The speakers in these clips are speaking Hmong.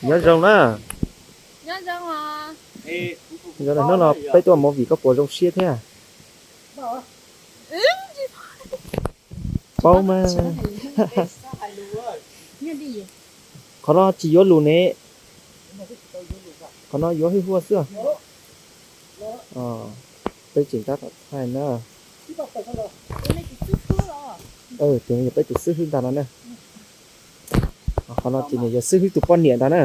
Nyob zoo na. Nyob zoo os. Hnub no peb tuaj movie koj puas zoo siab thiab? Paub mas. Qhov no tsis yuav lus ne. Qhov no yuav hwj huaj xwb. Peb tseem tab tom thaij na. Tus no yog peb tus xib hwb ntag no na. Qhov no ces nws yog xib hwb tus poj niam ntag na.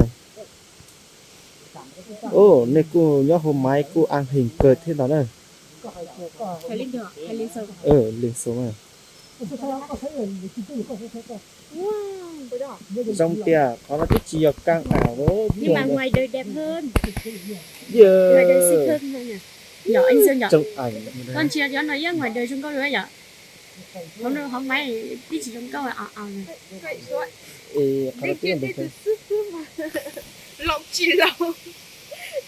Nej kuj nyob hauv maiv kuj an heev kawg thiab ntag na. Leej xus na. Zoo tias qhov no twb tsis yog kab as. Tsis yog, yog no yog ngoài đời zoo nkauj yom. Hauv maiv twb tsis zoo nkauj. Laus tsis laus,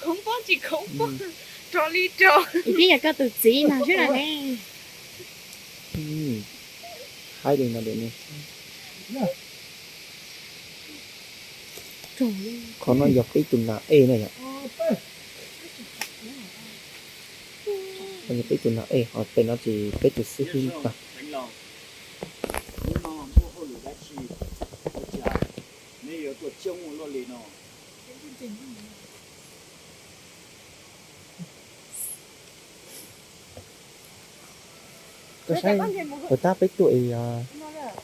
khoob pob tsis khoob pob, rog li rog. Twb yog koj tus txiv no xwb no ne. Haib li no. Qhov no yog peb tus nas ej na yom. Qhov no yog peb tus nas ej, ho pem no ces peb tus xib hwb ntag. Koj saib, puas tab peb tuaj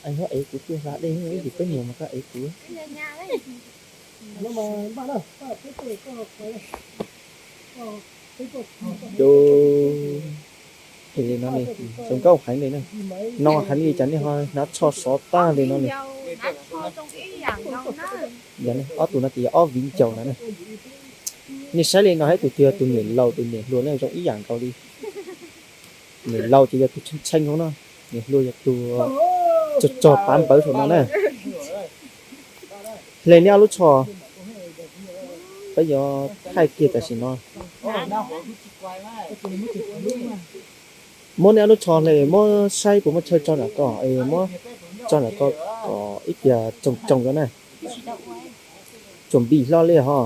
es, es kuv tuaj hla dej, ib ntsis peb mus mas koj ev kuv. Zoo nkauj heev li na. No heev li cas nej ho hnav tsho sov tag li no li. Ob tug no ces yog ob viv ncaus na. Nej saib li no, ib tug twg yog tus niam laus, tus niam hluas ne zoo ib yam nkaus li. Niam laus ces yog tus tshee tshee no na, niam hluas yog tus tsog tsog pav npawv saum no na. Hle nej ob lub tsho, peb yuav thaij kiag tam sim no. Muab nej ob lub tsho hle, muab saib puas muaj chaw tso nram ko, muab tso nram ko kom ib tias tsoos tsoos ko na. Tsuam npis hlo li ho.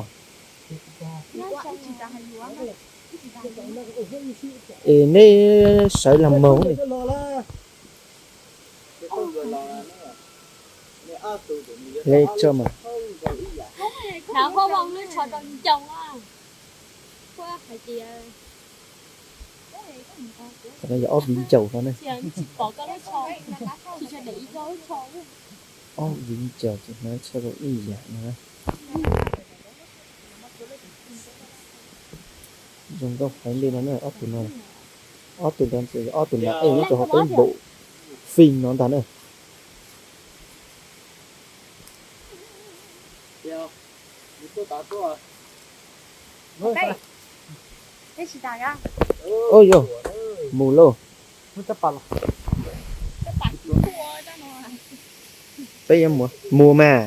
Es neb sawv lag moog li. Hle tso mas. Qhov no yog ob viv ncaus no na. Ob viv ncaus ces hnav tsho zoo ib yam no. Zoo nkauj heev li no na, ob tug no. Ob tug no ces ob tug nas ej nyob rau hauv peb npaum fij no ntag na. Ua yog, mus lauj. Peb yuav mus mas.